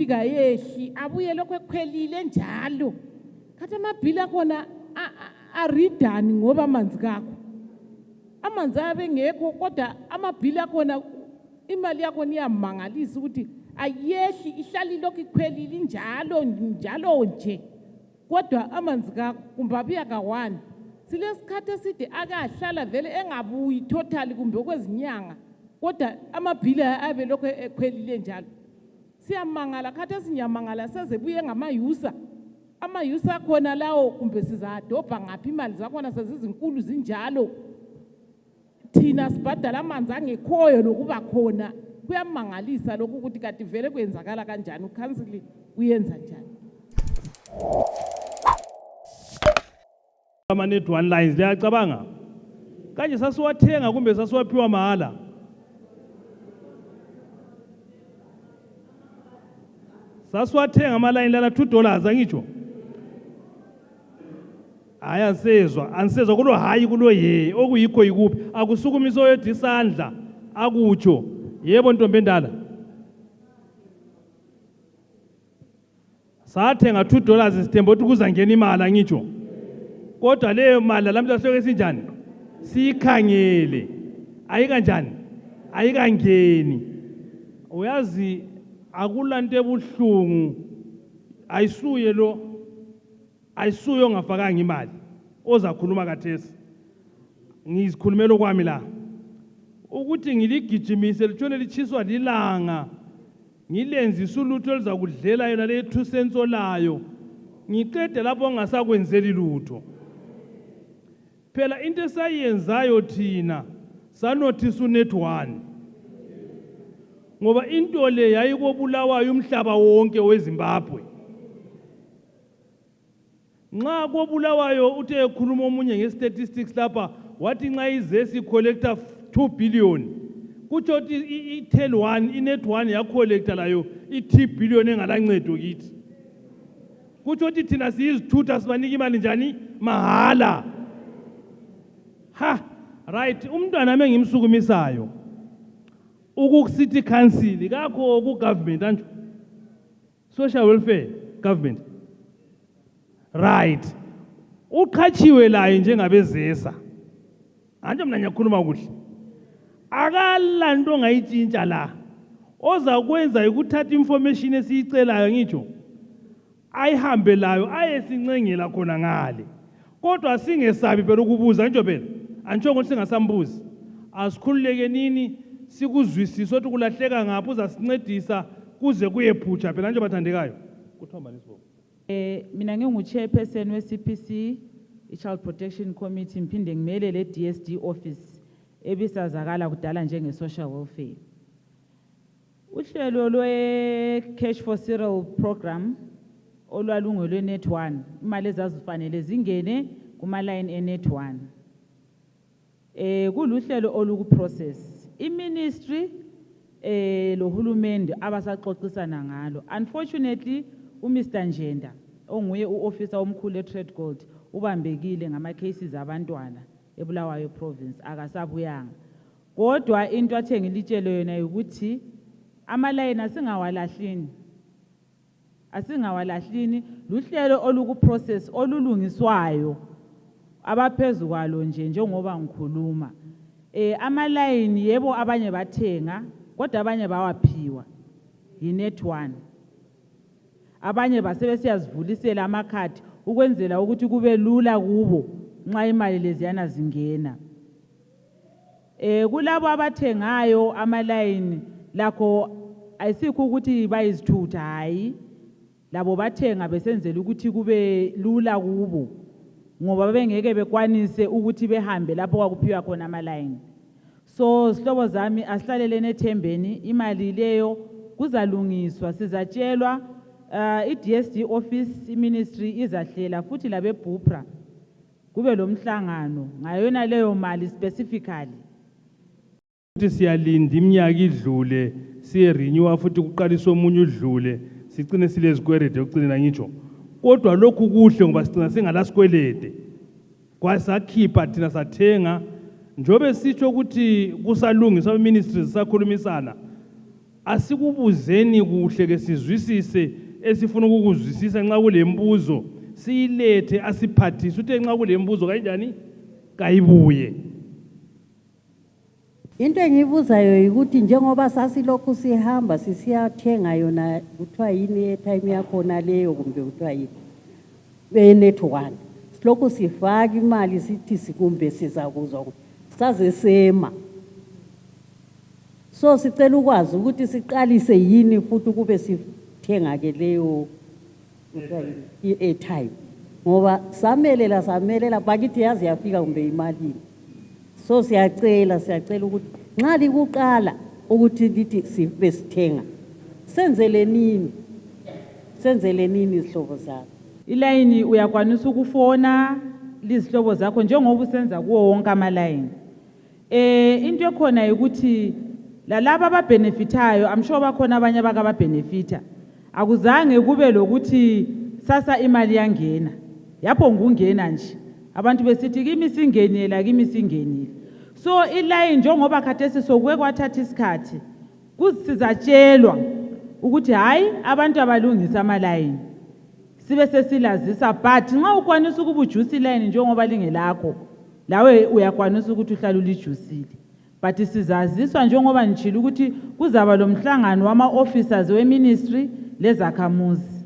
amabhili kayehli abuye lokho ekhwelile njalo khathi amabhili akhona aridani ngoba amanzi kakho amanzi abengekho kodwa amabhili akhona imali yakho niyamangalisa ukuthi ayehli ihlali lokho ikhwelile njalo nje kodwa amanzi kakho kumbe abuya kawani silesikhathi eside akahlala vele engabuyi totally kumbe kwezinyanga kodwa amabhili abe lokho ekhwelile njalo siyamangala khathi esinyamangala sezebuye ngamayusa amayusa khona lawo kumbe sizadobha ngaphi imali zakhona sezizinkulu zinjalo thina sibhadala amanzi angekhoyo lokuba khona kuyamangalisa lokhu ukuthi kati vele kwenzakala kanjani ukhansili uyenza njani ama-net one lines liyacabanga kanje sasiwathenga kumbe sasiwaphiwa mahala sasiwathenga ama-line lana $2 angitsho hayi ansezwa kulo hayi kulo ye okuyikho yikuphi akusukumiso yedwa isandla akutsho yebo ntombi endala sathenga $2 sithemba ukuthi kuzangena imali angitsho kodwa leyo mali lamhla sihloko sinjani siyikhangele ayikanjani ayikangeni uyazi akulanto ebuhlungu ayisuyo ongafakanga imali ozakhuluma kathesi ngizikhulumela kwami la ukuthi ngiligijimise litshone lichiswa lilanga ngilenzisa ulutho elizakudlela yona le 2 cents olayo ngiqede lapho ngingasakwenzeli lutho phela into esayenzayo thina sanothisa uNet One ngoba into le yayikobulawayo umhlaba wonke weZimbabwe nxa kobulawayo uthe ekhuluma omunye nge-statistics lapha wathi nxa izesi collector 2 billion kutsho ukuthi i-tel one iNet One yacollecta layo i-3 billion engalancedo kithi kutsho ukuthi thina siyizithutha sibanika imali njani mahala right umntwana nami engimsukumisayo uku-city council kakho ku-government anjo social welfare government right uqhatshiwe laye njengabezesa anje mina ngiyakhuluma kuhle akala nto ngayitshintsha la ozakwenza ukuthatha information esiyicelayo ngitsho ayihambe layo ayesincengela khona ngale kodwa singesabi phela ukubuza nje phela antsho ukuthi singasambuzi asikhululeke nini sikuzwisisa ukuthi kulahleka ngaphi uzasincedisa kuze kuyephutsha phela nje bathandekayo kuthomba nisibongo mina ngingu-chairperson we-CPC i-Child Protection Committee ngiphinde ngimele le DSD office ebisazakala kudala njenge-social welfare uhlelo lwe-cash for cereal program olwalungelwe Net One imali ezazifanele zingene kuma-line eNet One kuluhlelo oluku-process i-ministry lohulumende abasaxoxisana ngalo unfortunately uMr Njenda onguye uofficer omkhulu eTrade Gold ubambekile ngama-cases abantwana eBulawayo province akasabuyanga kodwa into athe ngilitshele yona ukuthi ama-line asingawalahlini luhlelo oluku-process olulungiswayo abaphezu kwalo njengoba ngikhuluma ama-line yebo abanye bathenga kodwa abanye bawaphiwa yiNet One abanye basebesiyazivulisela amakhadi ukwenzela ukuthi kube lula kubo nxa imali leziyana zingena kulabo abathengayo ama-line lakho ayisikho ukuthi bayizithutha hayi labo bathenga besenzela ukuthi kube lula kubo ngoba bengeke bekwanise ukuthi behambe lapho kwakuphiwa khona ama-line so sihlobo zami asihlalele nethembeni imali leyo kuzalungiswa sizatshelwa i-DSD office i-ministry izahlela futhi labe-BUPRA kube lo mhlangano ngayona leyo mali specifically futhi siyalinda iminyaka idlule siye-renewa futhi kuqaliswa omunye udlule sigcine silezikwelede ekucineni angitsho kodwa lokhu kuhle ngoba sigcina singalasikwelede kwasakhipha thina sathenga njobe sitsho ukuthi kusalungiswa ministries sakhulumisana asikubuzeni kuhle ke sizwisise esifuna ukukuzwisisa nxa kulembuzo siyilethe asiphathise uthe nxa kulembuzo kanjani kayibuye. Into engibuzayo ukuthi njengoba sasilokhu sihamba sisiyathenga yona kuthiwa yini airtime yakhona leyo kumbe kuthiwa yini be-network silokhu sifaka imali sithi sikumbe sizakuzwa saze sema. So sicela ukwazi ukuthi siqalise yini futhi kube sithenga ke leyo i-airtime ngoba samelela bakithi yazi yafika kumbe imalini. So siyacela ukuthi nxa likuqala ukuthi lithi sibe sithenga senzele nini izihlobo zakho. Ilayini uyakwanisa ukufona lizihlobo zakho njengoba usenza kuwo wonke amalayini. Into ekhona ukuthi lalabo ababenefitayo I'm sure bakhona abanye abakabenefita. Akuzange kube lokuthi sasa imali yangena. Yapho ngungena nje. Abantu besithi kimi singenile. So ilayini njengoba khathesi sokuke kwathatha isikhathi kusizatshelwa ukuthi hayi abantu abalungisa amalayini. Sibe sesilazisa but nxa ukwanisa ukubujusa ilayini njengoba lingelakho lawe uyakwanisa ukuthi uhlale ulijusile. But sizaziswa njengoba ngichila ukuthi kuzaba lomhlangano wama-officers we-ministry lezakhamuzi.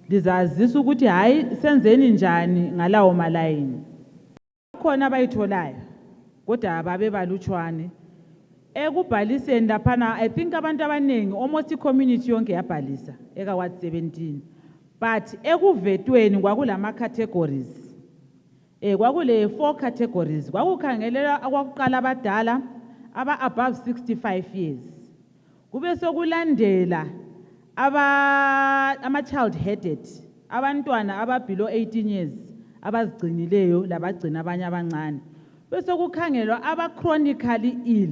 Lizazisa ukuthi hayi senzeni njani ngalawo malayini. Khona abayitholayo kodwa ababe balutshwane. Ekubhaliseni laphana I think abantu abaningi almost i-community yonke yabhalisa eka Ward 17. But ekuvetweni kwakulama categories. Kwakule 4 categories. Kwakukhangelela akwakuqala abadala above 65 years. Kube sokulandela ama-child headed, abantwana below 18 years, abazigcinileyo labagcina abanye abancane. Bese kukhangelwa chronically ill,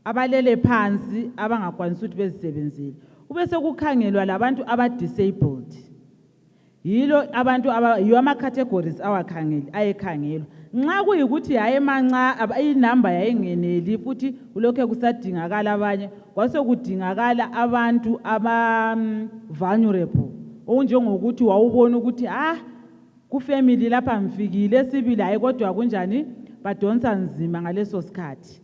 abalele phansi abangakwanisi ukuthi bezisebenzele. Bese kukhangelwa labantu disabled. Yilo abantu yiwo ama-categories ayekhangelwa. Nxa kuyikuthi hayi manxa inamba yayingeneli futhi kulokho kusadingakala abanye kwase kudingakala abantu vulnerable okunjengokuthi wawubona ukuthi kufamily lapha mfikile sibili hayi kodwa kunjani badonsa nzima ngaleso sikhathi.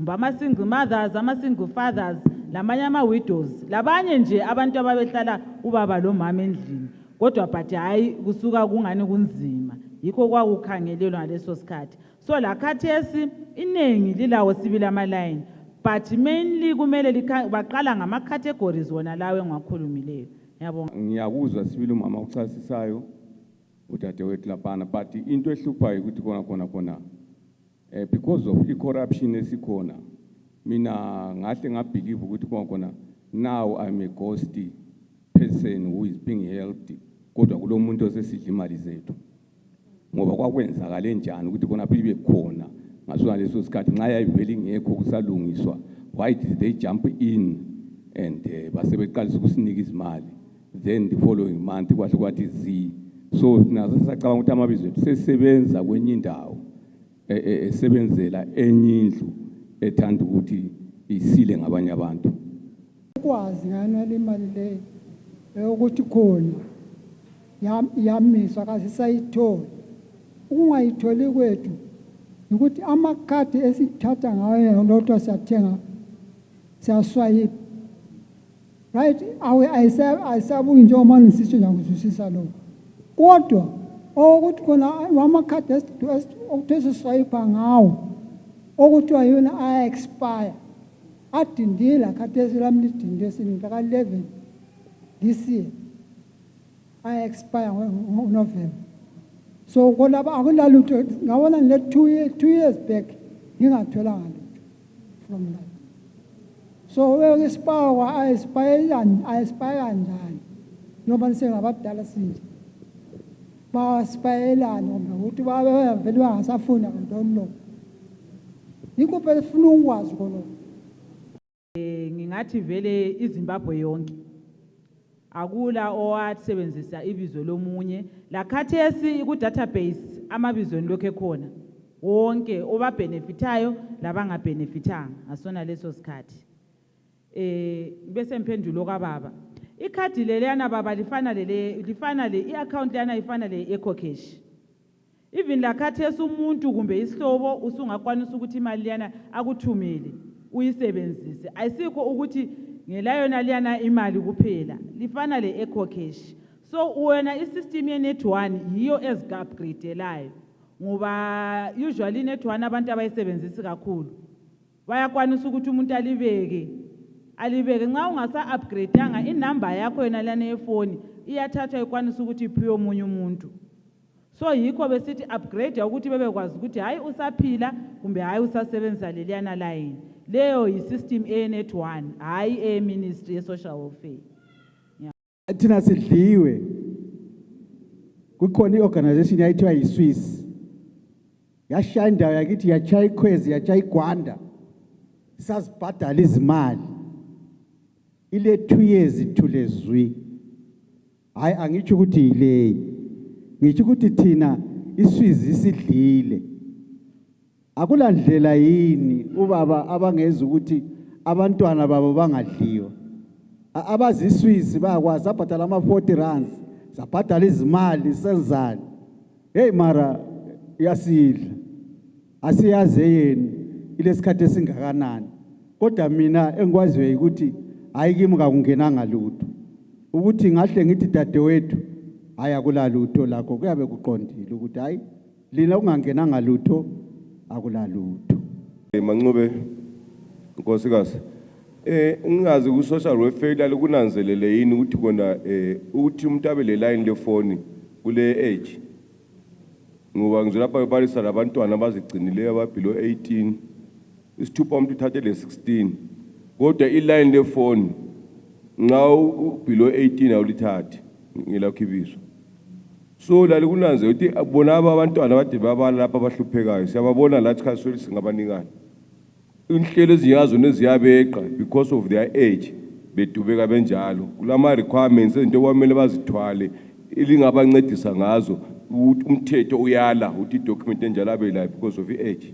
Ama-single mothers, ama-single fathers, lamanye ama-widows, labanye nje abantu ababehlala ubaba lo mama endlini kodwa but hayi kusuka kungani kunzima. Yikho kwakukhangelelwa ngaleso sikhathi. So la khathesi inengi lilawo sibili amalayini but mainly kumele baqala ngama-categories wona lawe engiwakhulumileyo. Ngiyabonga. Ngiyakuzwa sibili umama uchasisayo udadewethu laphana but into ehluphayo ukuthi khona because of i-corruption esikhona mina ngahle ngabhilieve ukuthi khona now I'm a ghost person who is being helped kodwa kulomuntu osesidla imali zethu. Ngoba kwakwenzakale njani ukuthi khona bibe khona ngasona leso sikhathi nxa yayivele ingekho kusalungiswa, why did they jump in and basebeqalisa ukusinika izimali then the following month kwahle kwathi so nazo sisacabanga ukuthi amabizo ethu sesebenza kwenye indawo esebenzela enye indlu ethanda ukuthi isile ngabanye abantu. Ukwazi ngana le mali le ukuthi khona yamiswa kasisayithola. Ungayitholi kwethu ukuthi amakhadi esithatha ngayo lodwa siyathenga siyaswayipa. Right? Ayisabuyi njengoba nisitsho ngakuzwisisa lokho. Kodwa ukuthi khona amakhadi okuthi swayipa ngawo okuthiwa yona aya-expire. Adindila khathesi lami lidinde simhla ka-11 this year. Aya-expire ngoNovember. So kolaba akulalutho ngabona le 2 years back ngingatholanga lutho from that. So expire kanjani ngoba sengabadala sinje ba-expirelani ngoba ukuthi bavele bangasafunda ngantoni lokho. Yikho phela sifuna ukwazi khona. Ngingathi vele iZimbabwe yonke akula owasebenzisa ibizo lomunye la khathesi ku database amabizo lokho ekhona wonke obabenefitayo labangabenefitanga ngasona leso sikhathi. bese mpendulo kababa ikhadi leliyana baba lifana le i-account leyana ifana le ecocash even lakhathesi umuntu kumbe isihlobo usungakwanisa ukuthi imali liyana akuthumele uyisebenzise ayisikho ukuthi ngelayona liyana imali kuphela lifana le ecocash so wena isystem ye-net1 yiyo ezika-upgradelayo ngoba usually i-net1 abantu abayisebenzisi kakhulu bayakwanisa ukuthi umuntu alibeke nxa ungasa-upgradeanga inamba yakho yona lana yefoni iyathathwa ikwanisa ukuthi iphiwe omunye umuntu so yikho besithi upgrade ukuthi bebekwazi ukuthi hayi usaphila kumbe hayi usasebenzisa leliyana line leyo yi-system enet1 hayi eministry ye-social welfare. Thina sidliwe kukhona i-organization yayithiwa yi-Swiss yashaya indawo yakithi yachaya ikhwezi yachaya igwanda sazibhadala izimali ile 2 years thulezwi hayi angitsho ukuthi yileyi ngitsho ukuthi thina isizwe isidlile akulandlela yini ubaba abangeza ukuthi abantwana babo bangadliwa abaziswisi bayakwazi sabhadala ama-40 rands sabhadala izimali senzani hey mara yasidla asiyazi yeni ilesikhathi esingakanani kodwa mina engikwaziyo ukuthi hayi kimi kakungenanga lutho ukuthi ngahle ngithi dadewethu hayi akulalutho lakho kuyabe kuqondile ukuthi hayi lina kungangenanga lutho akulalutho. Mancube nkosikazi ngingazi ku social welfare lokunanzelele yini ukuthi kona ukuthi umuntu abe le line lefoni kule age ngoba ngizola lapha bebalisa labantwana abazigcinileyo ababilo 18 isithupha umuntu uthathe le 16 kodwa iline lefoni nxa ubilo 18 awulithathi ngilakho ibizo so lali kunanze ukuthi bona abantwana abade babala lapha abahluphekayo siyababona lathi khasweli singabanikani inhlelo eziyazo neziyabeqa because of their age bedubeka benjalo kulama requirements into kwamele bazithwale ilingabancedisa ngazo ukuthi umthetho uyala ukuthi document enjalo abe la because of age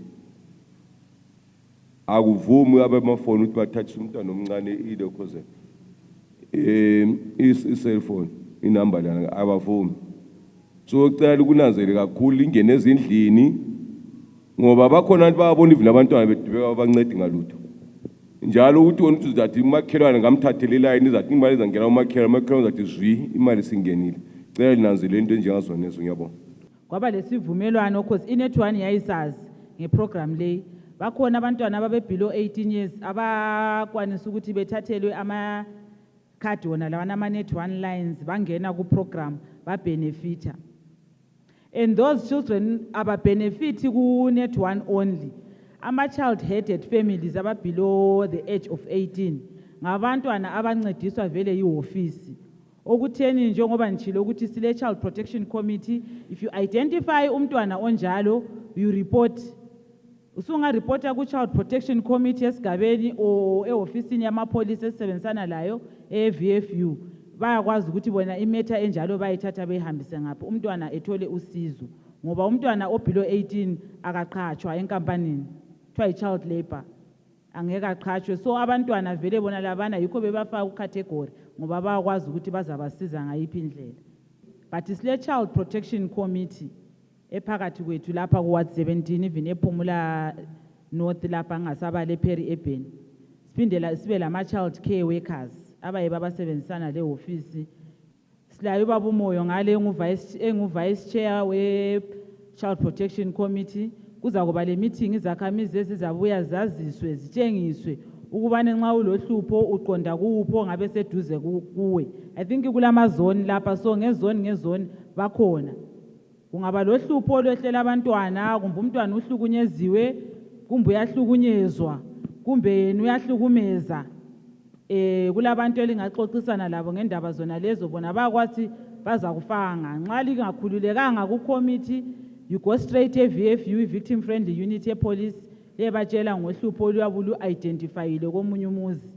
akuvumi abamafoni ukuthi bathathe umntwana omncane ilokhoze i-cellphone inamba lana abavumi so ucela ukunanzele kakhulu ingene ezindlini ngoba bakhona abantu bayabona ivile abantwana bedubeka abancedi ngalutho njalo ukuthi wona uthi uzathi umakhelwane ngamthathele line izathi imali izangena umakhelwane uzathi zwi imali singenile cela linanzele into enjengazona lezo ngiyabona kwaba lesivumelwano cause inet1 yayisazi ngeprogram leyi bakhona abantwana ababebilo 18 years abakwanisa ukuthi bethathelwe amakhadi wona lawana ama-net1 lines bangena kuprogram babenefita and those children ababenefiti ku-net1 only ama-child headed families ababelow the age of 18 ngabantwana abancediswa vele yihofisi okutheni njengoba nitshilo ukuthi sile child protection committee if you identify umntwana onjalo you report usungaripota ku-child protection committee esigabeni or ehofisini yamapholisa esisebenzisana layo e-VFU bayakwazi ukuthi bona imetha enjalo bayithatha behambise ngaphi umntwana ethole usizo ngoba umntwana obilo 18 akaqhatshwa enkampanini kuthiwa yi-child labor angeke aqhatshwe so abantwana vele bona labana yikho bebafaka kucategory ngoba bayakwazi ukuthi bazabasiza ngayiphi indlela but sile child protection committee ephakathi kwethu lapha ku-ward 17 even ephumula north lapha ngasabale Perry Eben siphindela sibe lama-child care workers abaye babasebenzisana le ofisi silayo ubaba umoyo ngale engu-vice chair we-child protection committee kuza kuba le meeting izakhamizi ezizabuya zaziswe zitshengiswe ukubane nxa ulohlupho uqonda kuwupho ngabe seduze kuwe I think kulamazoni lapha so ngezoni bakhona kungaba lohlupho olwehlela abantwana kumbe umntwana uhlukunyeziwe kumbe uyahlukunyezwa kumbe yena uyahlukumeza kulabantu elingaxoxisana labo ngendaba zona lezo bona bakwathi baza kufanga nxa lingakhululekanga ku-committee you go straight e-VFU victim friendly unit yepolice lebatshela ngohlupho oluyabe lu-identifyile komunye umuzi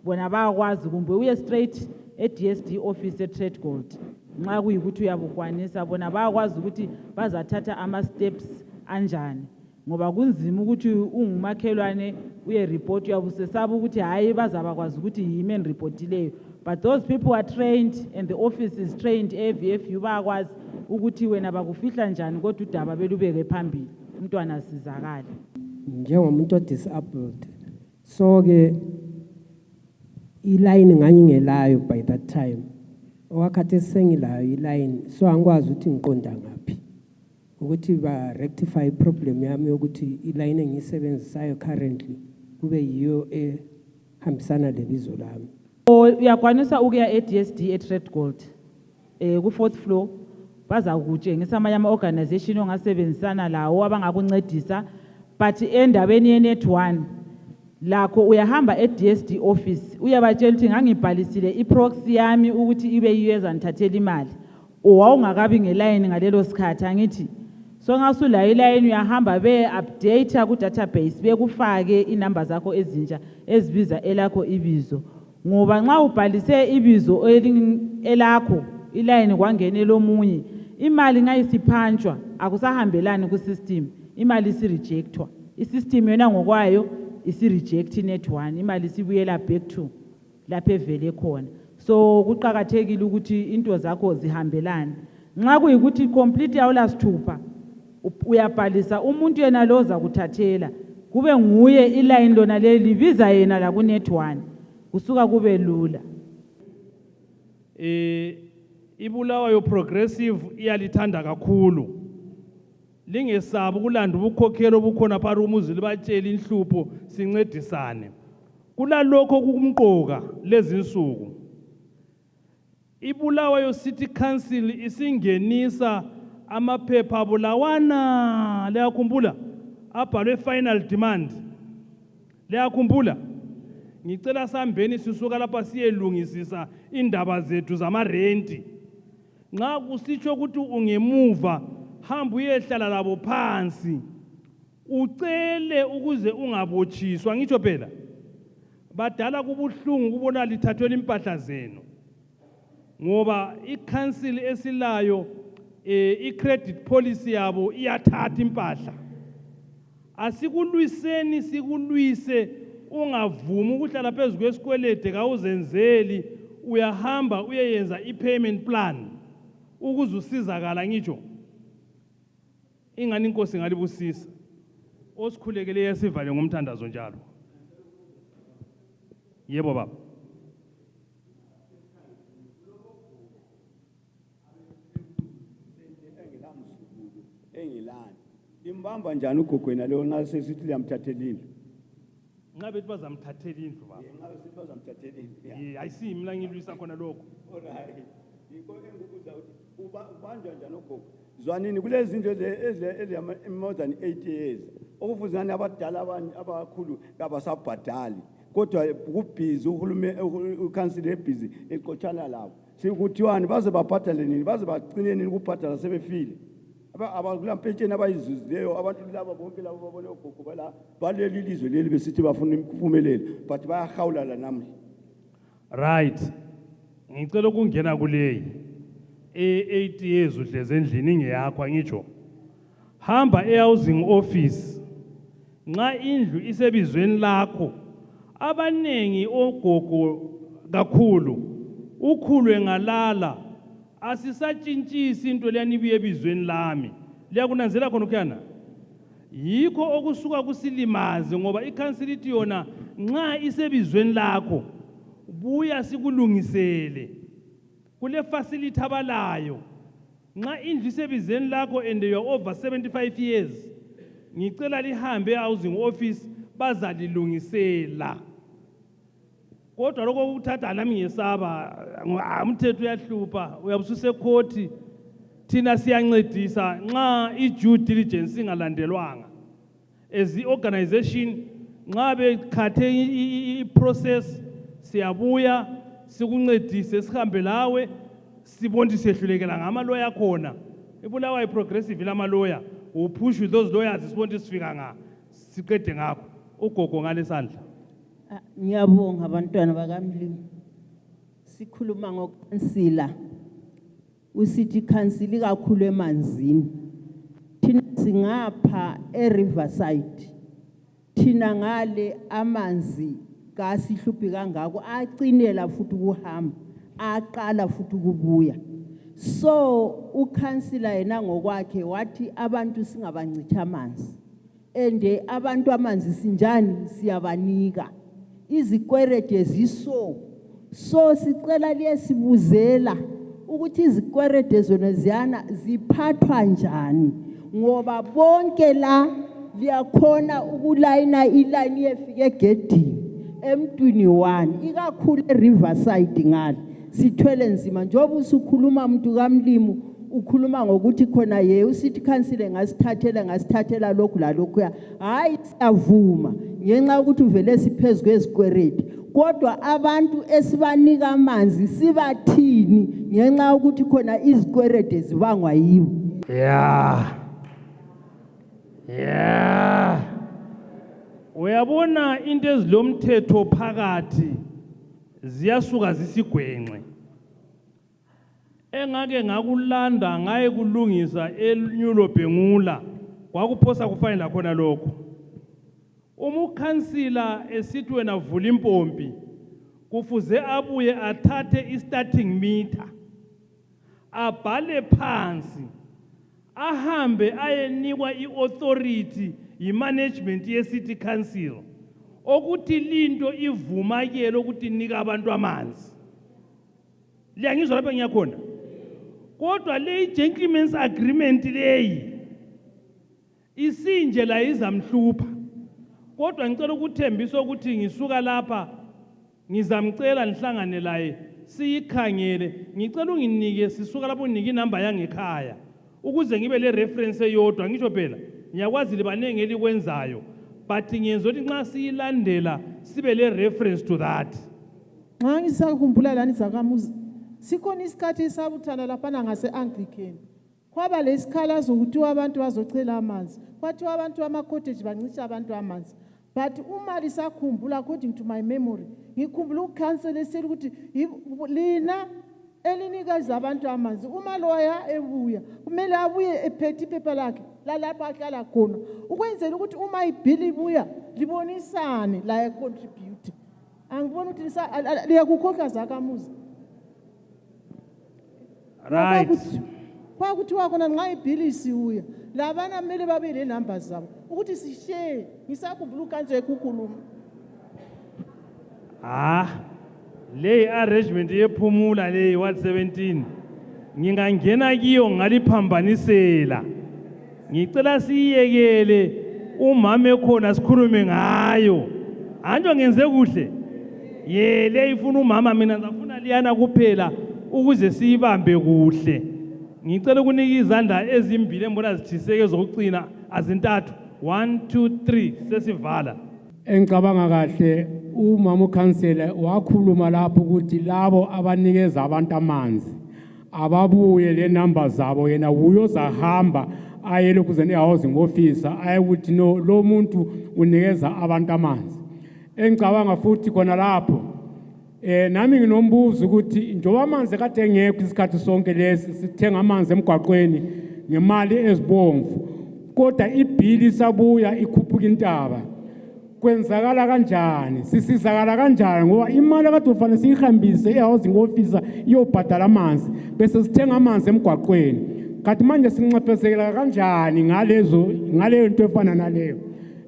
bona bayakwazi kumbe uye straight e-DSD office e-Trade Gold nxa kuyikuthi uyabukwanisa bona bayakwazi ukuthi bazathatha ama-steps anjani ngoba kunzima ukuthi ungumakhelwane report uyabusesaba ukuthi hayi bazabakwazi ukuthi yimi eniripotileyo. But those people are trained and the office is trained, AVFU bayakwazi ukuthi wena bakufihla njani kodwa udaba belubeke phambili umntwana asizakale. Njengomuntu o-disabled, so-ke ilayini ngangingelayo by that time. Okwakhathesi sengilayo ilayini, so angikwazi ukuthi ngiqonda ngaphi ukuthi ba-rectify iproblem yami yokuthi ilayini engiyisebenzisayo currently kube yiyo ehambisana lebizo lami. Uyakwanisa ukuya e-DSD e-Red Gold ku-4th floor baza kutshengisa amanye ama-organization ongasebenzisana lawo abangakuncedisa, but endabeni ye-Net 1 lakho uyahamba e-DSD office uyabatshela ukuthi ngangibhalisile i-proxy yami ukuthi ibe yiyo ezanithathela imali, wawungakabi ngelayini ngalelo sikhathi angithi. So ngasulayo ilayini uyahamba be-update ku-database bekufake inamba zakho ezintsha ezibiza elakho ibizo, ngoba nxa ubhalise ibizo elakho ilayini kwangene lomunye imali ngayisiphanjwa akusahambelani ku-system, imali isirejectwa. I-system yona ngokwayo isireject i-Net 1, imali isibuyela back to lapho evele khona. So kuqakathekile ukuthi into zakho zihambelane. Nxa kuyikuthi complete awulasithupha uyabhalisa umuntu yena lo zakuthathela kube nguye ilayini lona leli libiza yena la ku-Net 1 kusuka kube lula. Ibulawayo Progressive iyalithanda kakhulu. Lingesabi ukulanda ubukhokhelo obukhona phakathi umuzi libatshela inhlupho sincedisane. Kulalokho kumqoka lezi insuku. Ibulawayo City Council isingenisa amaphepha abulawana, leyakhumbula abhalwe final demand. Leyakhumbula ngicela sambeni sisuka lapha siyelungisisa indaba zethu zamarenti. Nxa kusitsho ukuthi ungemuva hamba uyehlala labo phansi ucele ukuze ungabotshiswa. Ngitsho phela badala kubuhlungu kubona lithathwe impahla zenu, ngoba i-council esilayo i-credit policy yabo iyathatha impahla. Asikulwiseni sikulwise, ungavumi ukuhlala phezu kwesikwelede kawuzenzeli, uyahamba uyeyenza i-payment plan ukuze usizakala. Ngitsho ingani inkosi ngalibusisa osikhulekele yesivale ngomthandazo njalo. Yebo baba. Engilani imbamba njani ugogwena leyo nxa sesithi liyamthathela indlu? Nxa bethi bazamthathela indlu baba. Nxa besithi bazamthathela indlu. Ayisi mina ngilwisa khona lokho. Alright. Yikho engibuza ukuthi ubanjwa njani ugogo? Zwanini kulezi zinto eziyama more than 8 years. Okufuzana abadala abakhulu kabasabhadali. Kodwa kubhizi uhulumeni ukansile ebhizi eqotshana labo. Sikuthiwani baze babhadale nini? Baze bagcine nini ukubhadala sebefile? Abakulampentsheni abayizuzileyo abantu laba bonke labo babone ugogo bala baleli lizwe leli besithi bafuna impumelelo but bayahawula namhla. Right. Ngicela ukungena kuleyi 8 years uhleze endlini ingeyakho. Angitsho hamba e-housing office nxa indlu isebizweni lakho. Abanengi ogogo kakhulu ukhulwe ngalala asisatshintshisi into leyanibuye ebizweni lami. Liyakunanzela khona ukuyana yikho okusuka kusilimaze, ngoba i-council ithi yona nxa isebizweni lakho buya sikulungisele kule facility abalayo. Nxa indlu isebizweni lakho and you are over 75 years, ngicela lihambe e-housing office bazalilungisela. Kodwa lokho ukuthatha nami ngesaba umthetho uyahlupha, uyabususe ekhoti thina siyancedisa nxa i-due diligence ingalandelwanga. As i-organization nxa bekhathe i-process siyabuya sikuncedise sihambe lawe sibone siyehlulekela ngamaloya khona. Ibulawayo Progressive lamaloya upush with those lawyers sibone sifika nga siqede ngakho. Ugogo ngalesandla. Ngiyabonga abantwana bakamlimi. Sikhuluma ngokansila. Usithi council kakhulu emanzini. Thina singapha eRiverside. thina ngale amanzi kasihluphi kangako acinela futhi ukuhamba aqala futhi ukubuya. So ukhansila yena ngokwakhe wathi abantu singabancitha amanzi. Ende abantu amanzi sinjani siyabanika. Izikwerede ziso. So sicela liyesibuzela ukuthi izikwerede zona ziyana ziphathwa njani ngoba bonke la liyakhona ukulayina iline yefike egedini M21 ikakhulu eRiverside ngale sithwele nzima njoba usukhuluma umuntu kaMlimu ukhuluma ngokuthi khona ucity council ngasithathela lokhu la lokhu ya hayi siyavuma ngenxa ukuthi uvele siphezulu kwezikwerede kodwa abantu esibanika amanzi sibathini ngenxa ukuthi khona izikwerede zibangwa yibo. Uyabona into ezilomthetho phakathi ziyasuka zisigwenxe. Engake ngakulanda ngaye kulungisa eNyulo Bhengula kwakuphosa kufanele khona lokho. Umukhansila esithi wena vula impompi kufuze abuye athathe i-starting meter abhale phansi ahambe ayenikwa i-authority i-management ye-city council ukuthi linto ivumakele ukuthi nika abantu amanzi. Liyangizwa lapha ngiyakhona. Kodwa le gentleman's agreement leyi isinje la izamhlupha. Kodwa ngicela ukuthembisa ukuthi ngisuka lapha ngizamcela nihlangane laye siyikhangele. Ngicela unginike sisuka lapho unginike inamba yangekhaya ukuze ngibe le reference eyodwa. Ngisho phela ngiyakwazi libanenge elikwenzayo but ngiyenza ukuthi nxa siyilandela sibe le reference to that. Nxa ngisakhumbula lani zakamuzi sikhona isikhathi esabuthana laphana ngase-Anglican kwaba lesikhalazo ukuthi abantu bazocela amanzi kwathiwa abantu bama-cottage bancisha abantu amanzi but uma lisakhumbula according to my memory ngikhumbula ukhansela eseli ukuthi lina elinikazi abantu amanzi uma loya ebuya kumele abuye ephethe iphepha lakhe lalapho ahlala khona ukwenzela ukuthi uma ibhili ibuya libonisane la econtribute. Angibona ukuthi liyakukhohlwa zakamuzi. Right. Kwakuthiwa khona nxa ibhili isibuya labana kumele babe le-number zabo ukuthi sishare. Ngisakhumbula ukhansela ekukhuluma. Le arrangement yephumula le Ward 17 ngingangena kiyo ngaliphambanisela. Ngicela siyekele umama ekhona sikhulume ngayo. Anjo ngenze kuhle. Le ifuna umama mina ngifuna liyana kuphela ukuze siyibambe kuhle. Ngicela ukunika izandla ezimbili embona zithiseke zokucina azintathu 1 2 3 sesivala. Engicabanga kahle umama ukhansela wakhuluma lapho ukuthi labo abanikeza abantu amanzi ababuye le number zabo yena uyozahamba ayele kuze ne-housing officer ayekuthi no lo muntu unikeza abantu amanzi. Engicabanga futhi khona lapho nami nginombuzo ukuthi njoba amanzi kade engekho isikhathi sonke lesi sithenga amanzi emgwaqweni ngemali ezibomvu kodwa ibhili sabuya ikhuphuka intaba. Kwenzakala kanjani sisizakala kanjani ngoba imali kade ufanele siyihambise e-housing officer iyobhadala amanzi bese sithenga amanzi emgwaqweni kanti manje sinxephezela kanjani ngaleyo nto efana naleyo.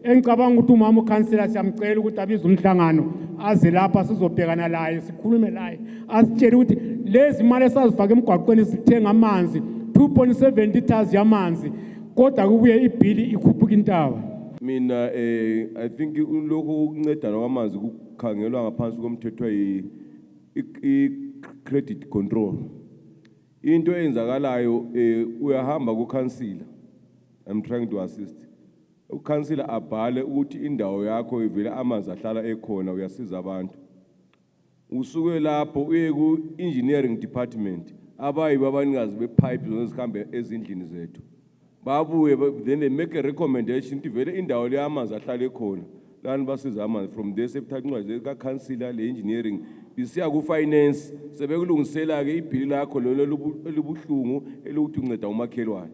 Engicabanga ukuthi umama ukhansela siyamcela ukuthi abize umhlangano aze lapha sizobhekana laye sikhulume laye asitshele ukuthi lezi mali esazifaka emgwaqweni sithenga amanzi 2.7 liters yamanzi kodwa kubuye ibhili ikhuphuka intaba. Mina I think lokho ukuncedana kwamanzi kukhangelwa ngaphansi komthetho i-credit control. Into eyenzakalayo uyahamba ku-councillor. I'm trying to assist. U-councillor abhale ukuthi indawo yakho ivele amanzi ahlala ekhona uyasiza abantu. Usuke lapho uye ku-engineering department abayibo abanikazi bepipe zona zihambe ezindlini zethu. Babuye then they make a recommendation to vele indawo le amanzi ahlale khona lani basiza amanzi from there sebethatha incwadi ka councillor le engineering isiya ku finance sebekulungisela ke ibhili lakho lelo elibuhlungu elokuthi unceda umakhelwane.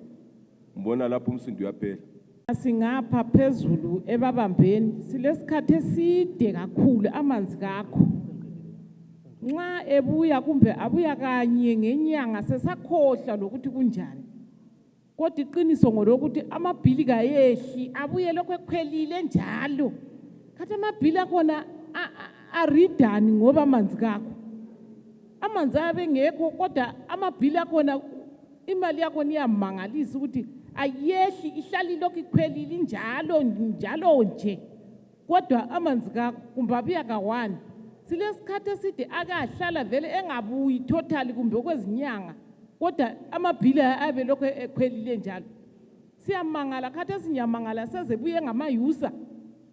Mbona lapho umsindo uyaphela. Singapha phezulu ebabambeni silesikhathi eside kakhulu amanzi kakho. Nxa ebuya kumbe abuya kanye ngenyanga sesakhohlwa lokuthi kunjani. Kodwa iqiniso ngolokuthi amabhili kayehli abuye lokho ekhwelile njalo. Khathi amabhili akhona aridani ngoba amanzi kakho. Amanzi abengekho kodwa amabhili akhona imali yakhona iyamangalisa ukuthi ayehli ihlali lokho ikhwelile njalo nje. Kodwa amanzi kakho kumbe abuya kawani. Silesikhathi eside akahlala vele engabuyi totally kumbe kwezinyanga. Kodwa amabhili abe lokho ekhwelile njalo. Siyamangala khathi sinyamangala sezebuye ngamayusa.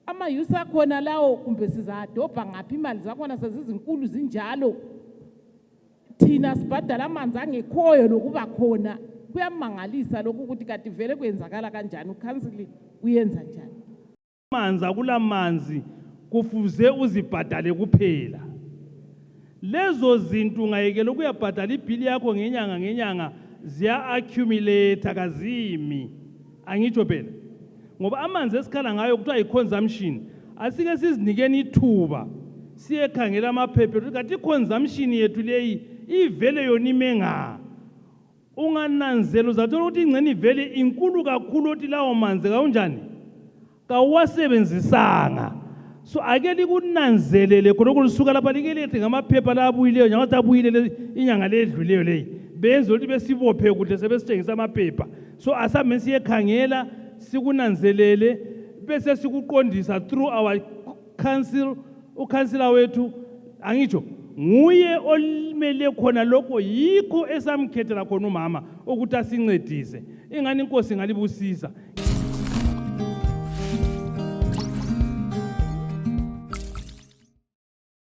Amayusa akhona lawo kumbe sizadobha ngaphi imali zakhona sezizinkulu zinjalo. Thina sibhadala amanzi angekhoyo lokuba khona. Kuyamangalisa lokhu ukuthi kati vele kwenzakala kanjani, ukhansili uyenza njani. Amanzi akulamanzi kufuze uzibhadale kuphela. Lezo zinto ungayekela ukuyabhadala ibhili yakho ngenyanga ziya accumulate kazimi. Angitsho phela. Ngoba amanzi esikhala ngayo kuthiwa i-consumption, asike sizinikeni ithuba siyekhangela amaphepha ukuthi i-consumption yethu leyi ivele yona imenga. Ungananzela uzathola ukuthi ingcene ivele inkulu kakhulu othi lawo manzi kaunjani kawasebenzisanga. So ake likunanzelele khonokho lisuka lapha likelethi ngamaphepha la abuyileyo njengoba abuyile inyanga ledluleyo leyi benze ukuthi besibophe kuhle sebesithengisa amaphepha. So asambe siyekhangela sikunanzelele bese sikuqondisa through our council, ukhansila wethu angitsho nguye olimele khona lokho yikho esamkhethela khona umama ukuthi asincedise. Ingani inkosi ngalibusisa.